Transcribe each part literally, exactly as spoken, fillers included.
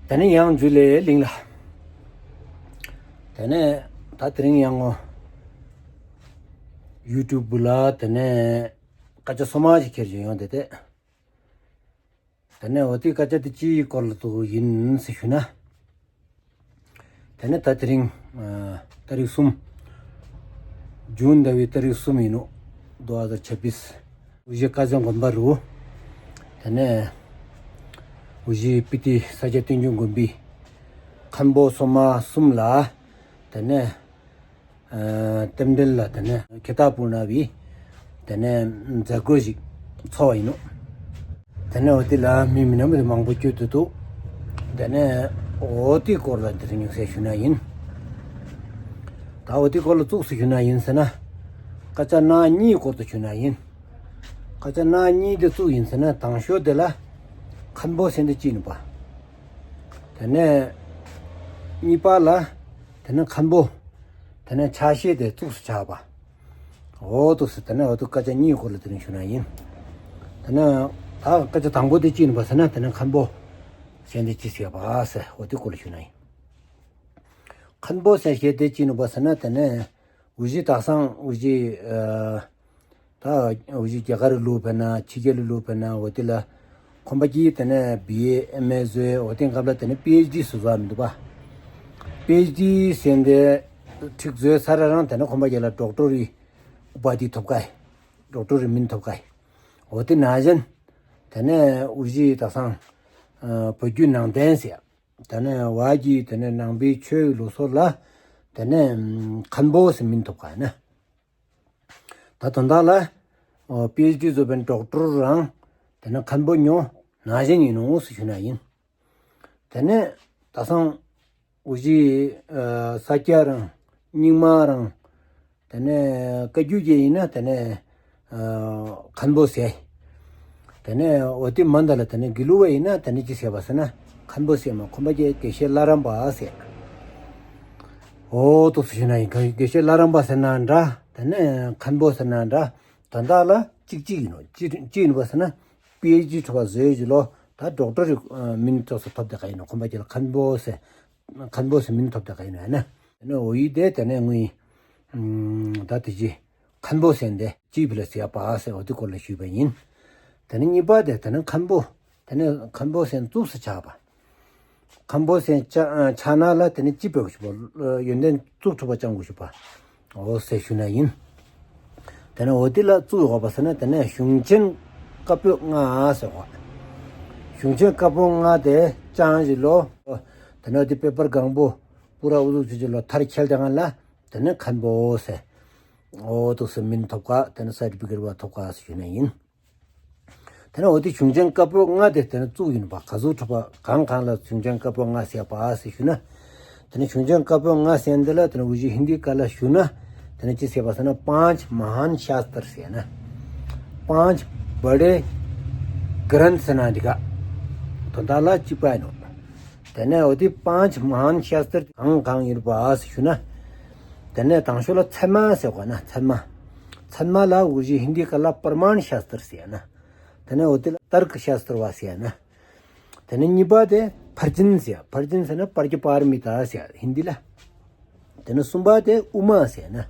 དེ་ནས་ཡང་འཇུ་ལེ་ལིང་ལ། དེ་ནས་ད་དེ་རིང་ཡང་ངོ་ཡུ་ཊུབ་ལ་དེ་ནས་སྐད་ཆ་སོ་མ་ཞིག་ཁྱེར་བྱུང་ཡོང་དེ་དེ། དེ་ནས་འོ་དེ་སྐད་ཆ་དེ་ཅིའི་སྐོར་ལ་འདུག་ཡིན་ཟེར་ཞུ་ན། དེ་ནས་ད་དེ་རིང་ཨ་ཏ་རིག་གསུམ། ཇུན་ཟླ་བའི་ཏ་རིག་གསུམ་ཡིན་ནོ། དོ་ཧ་ཟར་ཆབ་བིས། ཝུ་ཇི་ཀ་ཟན་དགོན་པ་རུ། དེ་ནས་ཝུ་ཇི་སྤི་ཏི་ས་སྐྱ་བསྟན་འགྱུར་དགོན་པའི་མཁན་པོ་སོ་མ་གསུམ་ལ། དེ་ནས་ཨ་རྟེན་འབྲེལ་ལ་དེ་ནས་ཁེ་ཏ་པུར་ན་བི་དེ་ནས་མཛད་སྒོ་ཞིག་ཚོགས་པ་ཡིན་ནོ། དེ་ནས་འོ་དེ་ལ་མི་མི་ནམ་མང་པོ་བསྐྱོད་དུ་འདུག་དེ་ནས་འོ་དེ་སྐོར་ལ་དེ་རིང་ཉུང་ཟད་ཞུ་ན་ཡིན། ད་འོ་དེ་སྐོར་ལ་ཙུགས་སུ་ཞུ་ན་ཡིན་ཟེར་ན། སྐད་ཆ་སྣ་གཉིས་སྐོར་དུ་ཞུ་ན་ཡིན། སྐད་ཆ་སྣ་གཉིས་དེ་ཙུགས་ཡིན་ཟེར་ན། དང་ཤོས་དེ་ལ་མཁན་པོ་ཟེར་དེ་ཅི་ཡིན་པ། དེ་ནས་གཉིས་པ་ལ་དེ་ནས་མཁན་པོ། དེ་ནས་ཆ་ཤས་དེ་ཙུགས་སུ་ཆགས་པ། འོ་འདུག་སེ་དེ་ནས་འོ་འདུག་སྐད་ཆ་གཉིས་སྐོར་ལ་དེ་རིང་ཞུ་ན་ཡིན། དེ་ནས་ད་སྐད་ཆ་དང་པོ་དེ་ཅི་ཡིན་པ་ཟེར་ན། དེ་ནས་མཁན་པོ་ཟེར་དེ་ཅི་ཟེར་བ་ཟེར་འོ་དེ་སྐོར་ལ་ཞུ་ན་ཡིན། མཁན་པོ་ཟེར་དེ་ཅི་ཡིན་པ་ཟེར་ན། དེ་ནས་ཝུ་ཇི་དག་སང་ཝུ་ཇི་ཨ་ད་ཝུ་ཇི་རྒྱ་གར་ལ་ལོག་ཕེབས་ན། ཕྱི་རྒྱལ་ལ་ལོག་ཕེབས་ན། འོ་དེ་ལ་ཁོམ་པ་གིས་དེ་ནས་བི་ཨེ་ཨེམ་ཨེ་བཟོས། འོ་དེ་སྐབས་ལ་དེ་ནས་པི་ཨེཆ་ཌི་ཟེར་བ་མི་འདུག་པ། པི་ཨེཆ་ཌི་ཟེར་དེ་འགྲིག་བཟོས་ཚར་རང་དེ་ནས་ཁོམ་པ་གི་ལ་ཌོག་ཊོར་རི་ཨུ་པ་དྷི་ཐོབ་ཀ་ཡི། ཌོག་ཊོར་རི་མིང་ཐོབ་ཀ་ཡི། འོ་དེ་ནང་བཞིན་དེ་ནས་ཝུ་ཇི་དག་སང་ཨ་བོད་བརྒྱུད་ནང་བསྟན་ཟེར། དེ་ནས་བ་གི་དེ་ནས་ནང་པའི་ཆོས་ལུགས་སོགས་ལ་དེ་ནས་མཁན་པོ་ཟེར་མིང་ཐོབ་ཀ་ཡི་ན། ད་དོན་དག་ལ་པི་ཨེཆ་ཌི་བཟོ་བའི་ཌོག་ཊོར་རང་དེ་ནས་མཁན་པོ་ཉོ་ནང་བཞིན་ཡིན་ནོ་ཟེར་ཞུ་ན་ཡིན། དེ་ནས་དག་སང་ཝུ་ཇི་ཨ་ས་སྐྱ་རང་རྙིང་མ་རང་དེ་ནས་བཀའ་བརྒྱུད་ཀྱི་ཡིན་ན་དེ་ནས་ཨ་མཁན་པོ་ཟེར། དེ་ནས་འོ་དེ་མ་འདི་ལ་དེ་ནས་དགེ་ལུགས་པ་ཡིན་ན་དེ་ནས་ཅི་ཟེར་བ་ཟེར་ན། མཁན་པོ་ཟེར་མ། ཁོམ་པ་གི་དགེ་བཤེས་བླ་རམས་པ་ཟེར། འོ་འདུག་སེ་ཞུ་ན་ཡིན། དགེ་བཤེས་བླ་རམས་པ་ཟེར་ན་འདྲ། དེ་ནས་མཁན་པོ་ཟེར་ན་འདྲ། དོན་དག་ལ་གཅིག་གཅིག་ཡིན་ནོ། ཅི་ཅི་ཡིན་པ་ཟེར་ན། པི་ཨེཆ་ཌི་ཐོབ་པ་བཟོས་ཀྱི་ལོ། ད་ཌོག་ཊོར་རི་ཨ་མིང་ཙོགས་སུ་ཐོབ་དེ་ག་ཡིན་ནོ། ཁོམ་པ་གི་ལ་མཁན་པོ་ཟེར། མཁན་པོ་ཟེར་མིང་ཐོབ་དེ་ག་ཡིན་ནོ་ཡ་ན། དེ་ནས་འོ་ཡི་དེ་དེ་ནས་དངུལ་ཨམ་ད་དེ་ཅི་མཁན་པོ་ཟེར་དེ་ཅི་བི་ལ་ཟེར་བ་ཟེར་འོ་དེ་སྐོར་ལ་ཞུས་པ་ཡིན། དེ་ནས་གཉིས་པ་དེ་དེ་ནས་མཁན་པོ། དེ་ནས་མཁན་པོ་ཟེར་ཙུགས་སུ་ཆགས་པ། མཁན་པོ་ཟེར་ཆ་ཆགས་ན་ལ་དེ་ནས་ཅི་བྱེད་དགོས་ཞུ་བ། ཡོན་ཏན་བཙུགས་ཐུབ་པ་སྦྱང་དགོས་ཞུ་བ། འོ་ཟེར་ཞུ་ན་ཡིན། དེ་ནས་འོ་དེ་ལ་བཙུགས་ཡོད་པ་ཟེར་ན། དེ་ནས་གཞུང་ཆེན་བཀའ་པོད་ལྔ་ཟེར་བ། གཞུང་ཆེན་བཀའ་པོད་ལྔ་དེ་སྦྱང་ཞིག་ལོ། དེ་ནས་འོ་དེ་པེ་པར་གང་པོ་པུ་ར་ཨུ་ཚུགས་བྱེད་ཀྱི་ལོ་མཐར་འཁྱོལ་དེ་ག་ལ་དེ་ནས་མཁན་པོ་ཟེར། འོ་འདུག་སེ་མིང་ཐོབ་ཀ། དེ་ནས་སར་ཊི་ཕི་ཀེཊ་བ་ཐོབ་ཀ་ཟེར་ཞུ་ན་ཡིན། དེ་ནས་འོ་དེ་གཞུང་ཆེན་བཀའ་པོད་ལྔ་དེ་དེ་ནས་བཙུགས་ཡིན་པ། ག་ཟུག་གྲུབ་པ་གང་གང་ལ་གཞུང་ཆེན་བཀའ་པོད་ལྔ་ཟེར་བ་ཟེར་ཞུ་ན། དེ་ནས་གཞུང་ཆེན་བཀའ་པོད་ལྔ་ཟེར་འདི་ལ་དེ་ནས་ཝུ་ཇི་ཧིན་དི་སྐད་ལ་ཞུ་ན། དེ་ནས་ཅི་ཟེར་བ་ཟེར་ན། པཱཉྩ་མ་ཧཱན་ཤཱསྟྲ་ཟེར་ན། པཱཉྩ་བ་ཌེ་གྲནྟ་ཟེར་ན་འགྲིག་ག། དོན་དག་ལ་གཅིག་པ་ཡིན་ནོ། དེ་ནས་འོ་དེ་པཱཉྩ་མ་ཧཱན་ཤཱསྟྲ་གང་གང་ཡིན་པ་ཟེར་ཞུ་ན། དེ་ནས་དང་ཤོས་ལ་ཚད་མ་ཟེར་བ་ན། ཚད་མ། ཚད་མ་ལ་ཝུ་ཇི་ཧིན་དི་སྐད་ལ་པར་མཱན་ཤཱསྟྲ་ཟེར་ན། དེ་ནས་འོ་དེ་ལ་ཏརྐ་ཤཱསྟྲ་བ་ཟེར་ན། དེ་ནས་གཉིས་པ་དེ་ཕར་ཇིན་ཟེར། ཕར་ཇིན་ཟེར་ན་པར་ཇ་པཱ་ར་མི་ཏཱ་ཟེར་ཧིན་དི་ལ། དེ་ནས་གསུམ་པ་དེ་ཨུ་མ་ཟེར་ན།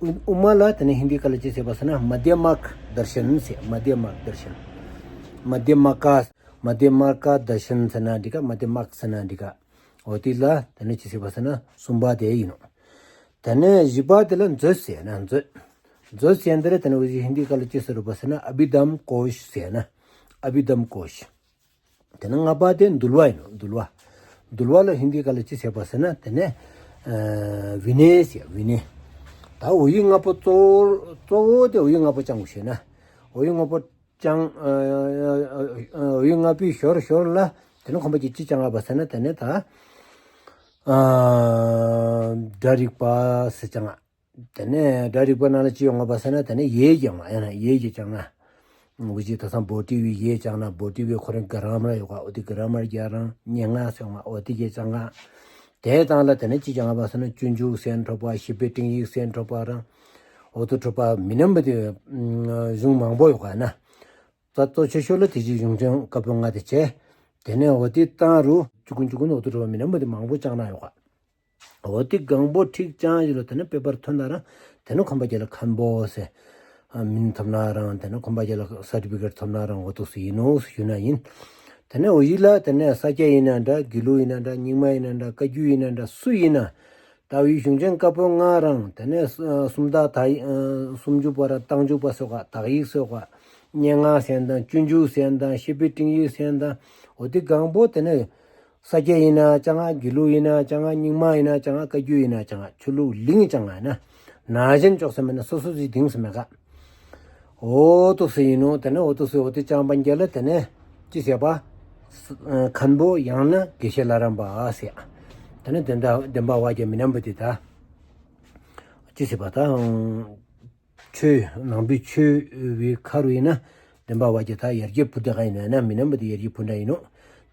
ཨུ་ཨུ་མ་ལ་དེ་ནས་ཧིན་དི་སྐད་ལ་ཅི་ཟེར་བ་ཟེར་ན། མ་དྷྱ་མག་དར་ཤན་ཟེར། མ་དྷྱ་མག་དར་ཤན། མ་དྷྱ་མ་ཀ་མ་དྷྱ་མ་ཀ་དར་ཤན་ཟེར་ན་འགྲིག་ག། མ་དྷྱ་མག་ཟེར་ན་འགྲིག་ག། འོ་དེ་ལ་དེ་ནས་ཅི་ཟེར་བ་ཟེར་ན་གསུམ་པ་དེ་ཡིན་ནོ། དེ་ནས་བཞི་པ་དེ་ལ་མཛོད་ཟེར་ན་མཛོད། མཛོད་ཟེར་འདི་ལ་དེ་ནས་ཝུ་ཇི་ཧིན་དི་སྐད་ལ་ཅི་ཟེར་བ་ཟེར་ན། ཨ་བྷི་དྷམ་ཀོ་ཤ་ཟེར་ན། ཨ་བྷི་དྷམ་ཀོ་ཤ། དེ་ནས་ལྔ་པ་དེ་འདུལ་བ་ཡིན་ནོ། འདུལ་བ། འདུལ་བ་ལ་ཧིན་དི་སྐད་ལ་ཅི་ཟེར་བ་ཟེར་ན། དེ་ནས་ཨ་བི་ནེ་ཟེར། བི་ནེ། ད་འོ་ཡི་ལྔ་པོ་གཙོ་བོ་གཙོ་བོ་དེ་འོ་ཡི་ལྔ་པོ་སྦྱང་དགོས་ཞེ་ན། འོ་ཡི་ལྔ་པོ་སྦྱང་ཨ་ཨ་ཨ་འོ་ཡི་ལྔ་པོའི་ཞོར་ཞོར་ལ་དེ་ནས་ཁོམ་པ་གིས་ཅི་སྦྱང་ང་བ་ཟེར་ན། དེ་ནས་ད་ཨ་སྒྲ་རིག་པ་ཟེར་སྦྱང་ང་། དེ་ནས་སྒྲ་རིག་པ་ནང་ལ་ཅི་ཡོང་ང་བ་ཟེར་ན། དེ་ནས་ཡས་ཀྱི་སྦྱང་ང་། ཡང་ན་ཡས་ཀྱི་སྦྱང་ང་། ཝུ་ཇི་དེང་སང་བྷོ་ཊི་བི་ཡས་སྦྱང་ན། བྷོ་ཊི་བི་ཁོ་རང་གི་གྷ་ར་མར་ཡོད་ག། འོ་དེ་གྷ་ར་མར་གྱི་རང་སྙན་ངག་ཟེར་ཡོང་ང་། འོ་དེ་གི་སྦྱང་ང་། དེའི་སྟེང་ལ་དེ་ནས་ཅི་སྦྱང་ང་བ་ཟེར་ན། སྤྱོད་འཇུག་ཟེར་འཕྲོ་བ། ཞིབ་པའི་དྲིངས་ཡིག་ཟེར་འཕྲོ་བ་རང་། འོ་དེ་འཕྲོ་བ་མི་ཉམས་པ་དེ་གཞུང་མང་པོ་ཡོད་ག་ན། ད་གཙོ་ཆེ་ཤོས་ལ་དེ་ཅི་གཞུང་ཆེན་བཀའ་པོད་ལྔ་དེ་བྱས། དེ་ནས་འོ་དེ་བཏང་རུ་ ཀུན་གྱི་ཀུན་འོ་དུ་རུ་བ་མི་རྣམ་པ་དེ་མང་པོ་བཅང་ན་ཡོད་ག། འོ་དེ་གང་པོ་ཁྲིག་བཅང་ཞིག་ལ་དེ་ནས་པེ་པར་ཐོན་ན་རང་དེ་ནས་ཁོམ་པ་རྒྱལ་ལ་མཁན་པོ་ཟེར། མིན་ཐོབ་ན་རང་དེ་ནས་ཁོམ་པ་རྒྱལ་ལ་སར་ཊི་ཕི་ཀེཊ་ཐོབ་ན་རང་འོ་དུ་སུ་ཡིན་ནོ་སུ་ཞུ་ན་ཡིན། དེ་ནས་འོ་ཡིད་ལ་དེ་ནས་ས་སྐྱ་ཡིན་ན་འདྲ་དགེ་ལུགས་ཡིན་ན་འདྲ་རྙིང་མ་ཡིན་ན་འདྲ་བཀའ་བརྒྱུད་ཡིན་ན་འདྲ་སུ་ཡིན་ན། ལྟ་བའི་གཞུང་ཆེན་བཀའ་པོད་ལྔ་རང་དེ་ནས་སུམ་རྟགས་ད་སུམ་ཅུ་པ་ར་རྟགས་འཇུག་པ་སོགས་དག་ཡིག་སོགས་སྙན་ངག་ཟེར་དང་སྤྱོད་འཇུག་ཟེར་དང་བཤེས་པའི་སྤྲིང་ཡིག་ཟེར་དང་འོ་དེ་གང་པོ་དེ་ནས་ས་སྐྱ་ཡིན་ན་ཅང་ང་དགེ་ལུགས་ཡིན་ན་ཅང་ང་རྙིང་མ་ཡིན་ན་ཅང་ང་བཀའ་བརྒྱུད་ཡིན་ན་ཅང་ང་ཆོས་ལུགས་གླིང་ཅང་ང་ཡིན་ན་ན་གཞན་ཅོག་ས་མེད་ན་སོ་སོ་ཟིག་དིང་ས་མེད་ག། འོ་དུ་སུ་ཡིན་ནོ་དེ་ནས་འོ་དུ་སུ་འོ་དུ་ཅང་པན་རྒྱལ་ལ་དེ་ནས་ཅི་ཟེར་བ། མཁན་པོ་ཡང་ན་དགེ་བཤེས་ལྷ་རམས་པ་ཟེར། དེ་ནས་བདེན་པ་བདེན་པ་བ་རྒྱལ་མི་རྣམ་པ་དེ་ད། ཅི་ཟེར་བ་ད། ཆོས་ནང་པའི་ཆོས་བའི་ཁ་རུ་ཡིན་ན་བདེན་པ་བ་རྒྱལ་ད་ཡར་རྒྱས་ཕུ་དེ་ག་ཡིན་ན་ན་མི་རྣམ་པ་དེ་ཡར་རྒྱས་ཕུ་འདྲ་ཡིན་ནོ།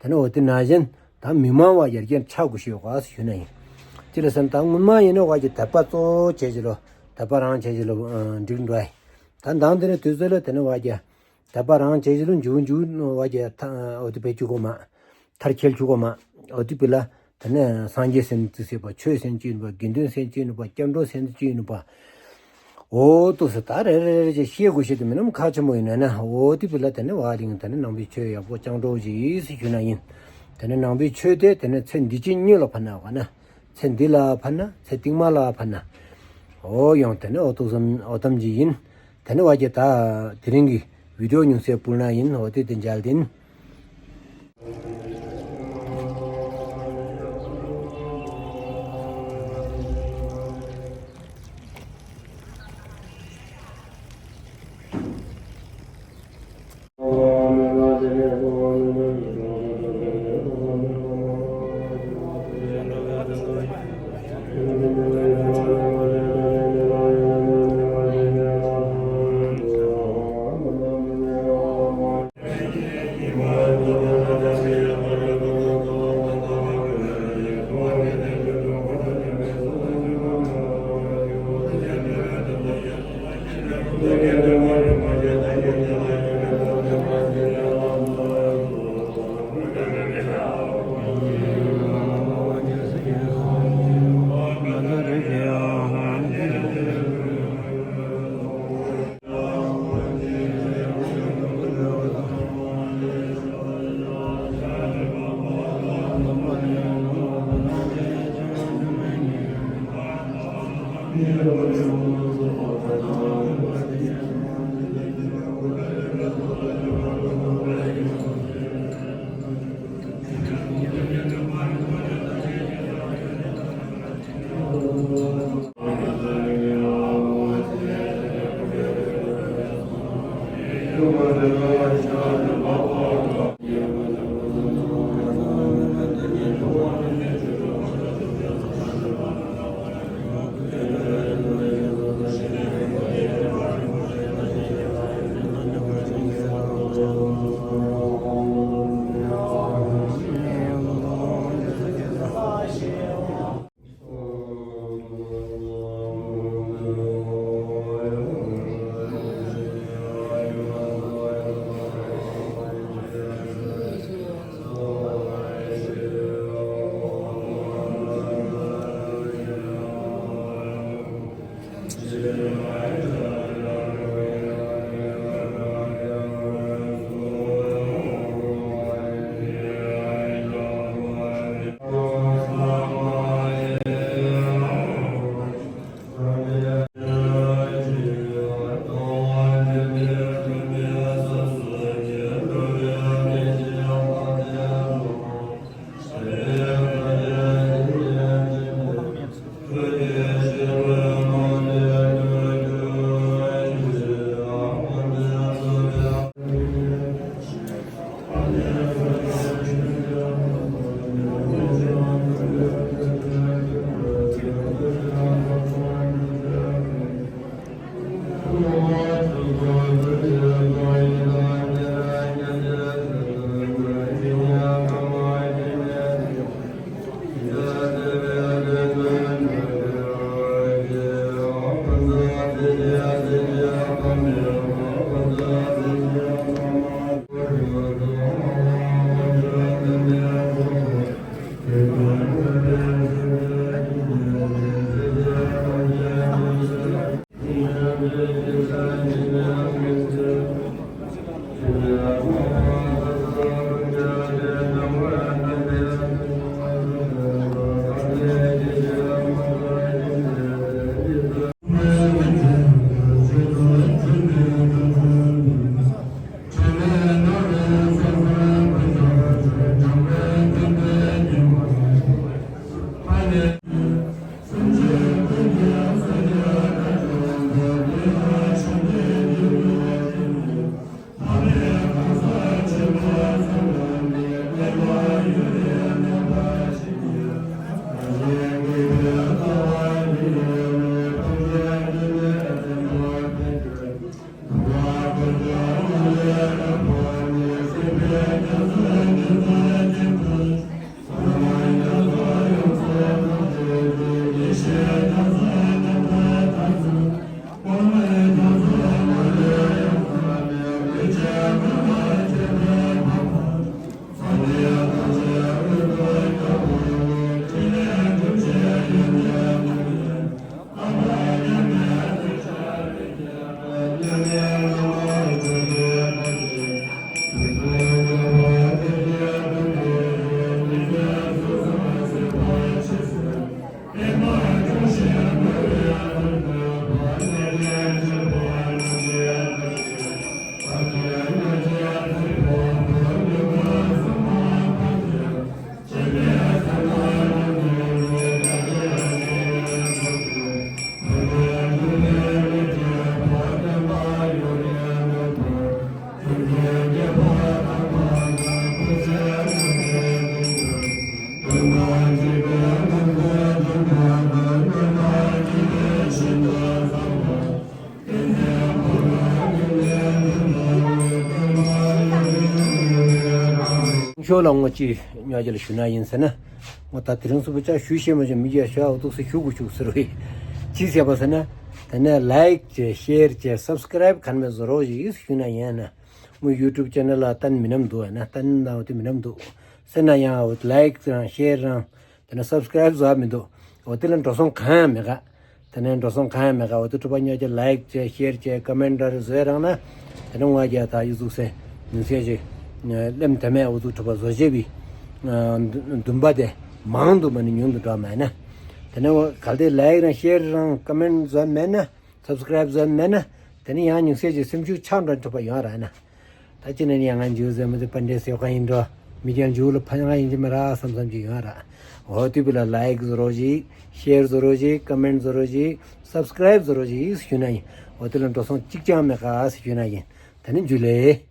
དེ་ནས་འོ་དེ་ན་གཞན་ད་མི་མང་བ་ཡར་རྒྱས་ཆགས་དགོས་ཤེས་ཡོད་ག་ཞུ་ན་ཡིན། ཅི་ལ་སེམས་ད་སྔོན་མ་ཡིན་ན་བ་རྒྱལ་དད་པ་གཙོ་བོ་བྱས་ཅི་ལོ་དད་པ་རང་བྱས་ཅི་ལོ་འགྲིག་འགྲོ་ཡིན། ད་མདང་དེ་ནས་དུས་ཚོད་ལ་དེ་ནས་བ་རྒྱལ་དད་པ་རང་བྱས་ཅི་ལོ་འཇུ་འཇུ་བ་རྒྱལ་འོ་དེ་བེད་ཅུ་གོ་མ། མཐར་འཁྱོལ་ཆུ་གོ་མ། འོ་དེ་པི་ལ། དེ་ནས་སངས་རྒྱས་སེམས་ཅི་ཟེར་བ་ཆོས་སེམས་ཅི་ཡིན་པ་དགེ་འདུན་སེམས་ཅི་ཡིན་པ་སྐྱབས་འགྲོ་སེམས་ཅི་ཡིན་པ། འོ་དུ་སུ་ད་རེ་རེ་རེ་ཅེས་ཤེས་དགོས་ཤེས་དུ་མི་རྣམས་ཁ་ཆེན་མོ་ཡིན་ན་ན་འོ་དེ་པི་ལ་དེ་ནས་བ་ལིང་དེ་ནས་ནང་པའི་ཆོས་ཡག་པོ་སྐྱབས་འགྲོ་ཞིག་ཟེར་ཞུ་ན་ཡིན། དེ་ནས་ནང་པའི་ཆོས་དེ་དེ་ནས་ཚེ་འདི་ཕྱི་གཉིས་ལ་ཕན་ན་བ་ན། ཚེ་འདི་ལ་ཕན་ན་ཚེ་རྟིང་མ་ལ་ཕན་ན། འོ་ཡང་དེ་ནས་འོ་དུ་སུ་འོ་ཏམ་ཅི་ཡིན། དེ་ནས་བ་རྒྱལ་ད་དེ་རིང་གི་བི་ཌིའོ་ཉུང་སེ་སྤུལ་ན་ཡིན། འོ་དེ་དེ་མཇལ་དིན། ཁྱོད་ལ་ངོ་ཅི་ཉོ་རྒྱུ་ལ་ཞུ་ན་ཡིན་ཟེར་ན། ངོ་ད་དེ་རིང་སུ་བུ་ཅག་ཞུ་ཤེས་མ་བྱུང་མི་རྒྱ་ཤོག་འོ་ཏོག་སེ་ཞུ་དགོས་ཞུགས་ཟེར་བས། ཅི་ཟེར་བ་ཟེར་ན། དེ་ནས་ལའིག་བྱས་ཤེར་བྱས་སབ་སི་ཀ་རའིབ་ག་ནས་མེད་བཟོ་རོགས་ཞིག་ཞུ་ན་ཡིན་ན། ངོ་ཡུ་ཊུབ་ཅེ་ནལ་ལ་བཏང་མི་ནམ་འདུག་ན་བཏང་ན་འོ་དེ་མི་ནམ་འདུག་ཟེར་ན་ཡང་འོ་ལའིག་རང་ཤེར་རང་། དེ་ནས་སབ་སི་ཀ་རའིབ་བཟོ་མི་འདུག་འོ་དེ་ལ་འགྲོ་སོང་གང་ཡང་མེད་ག་དེ་ནས་འགྲོ་སོང་གང་ཡང་མེད་ག་འོ་དེ་གྲུབ་པ་ཉོ་རྒྱུ་ལའིག་བྱས་ཤེར་བྱས་ཀོ་མེན་ཊི་རེ་བཟོས་རང་ན། དེ་ནས་ང་རྒྱ་ད་ཡུ་ཟུག་སེ་ཉུང་ཤས་ཅིག་ལེམ་དེ་མེད་འོ་དེ་གྲུབ་པ་བཟོ་བྱས་པའི་འདུན་པ་དེ་མང་དུ་མ་ནི་ཉུང་དུ་འགྲོ་མེད་ན། དེ་ནས་གལ་ཏེ་ལའིག་རང་ཤེར་རང་ཀོ་མེན་ཊི་བཟོ་མེད་ན། སབ་སི་ཀ་རའིབ་བཟོ་མེད་ན། དེ་ནས་ཡང་ཉུང་ཤས་ཅིག་སེམས་ཤུགས་ཆག་འགྲོ་གྲུབ་པ་ཡོང་ར་ན། ད་ཅི་ནས་ཡང་ང་འཇུ་ཟེར་མི་དེ་པན་ཌེ་སེ་ཁ་ཡིན་འགྲོ། མི་རྒྱ་འཇུ་ལ་ཕན་ང་ཡིན་གྱི་མི་ར་བསམ་བསམ་གྱི་ཡོད་ར། འོ་དུས་བུ་ལ་ལའིག་བཟོ་རོགས་ཞིག་ཤེར་བཟོ་རོགས་ཞིག་ཀོ་མེན་ཊི་བཟོ་རོགས་ཞིག་སབ་སི་ཀ་རའིབ་བཟོ་རོགས་ཞིག་ཞུ་ན་ཡིན། འོ་དེ་ལ་འགྲོ་སོང་གཅིག་ཀྱང་མེད་ག་ཞུ་ན་ཡིན། ད་ནི་འཇུ་ལེ།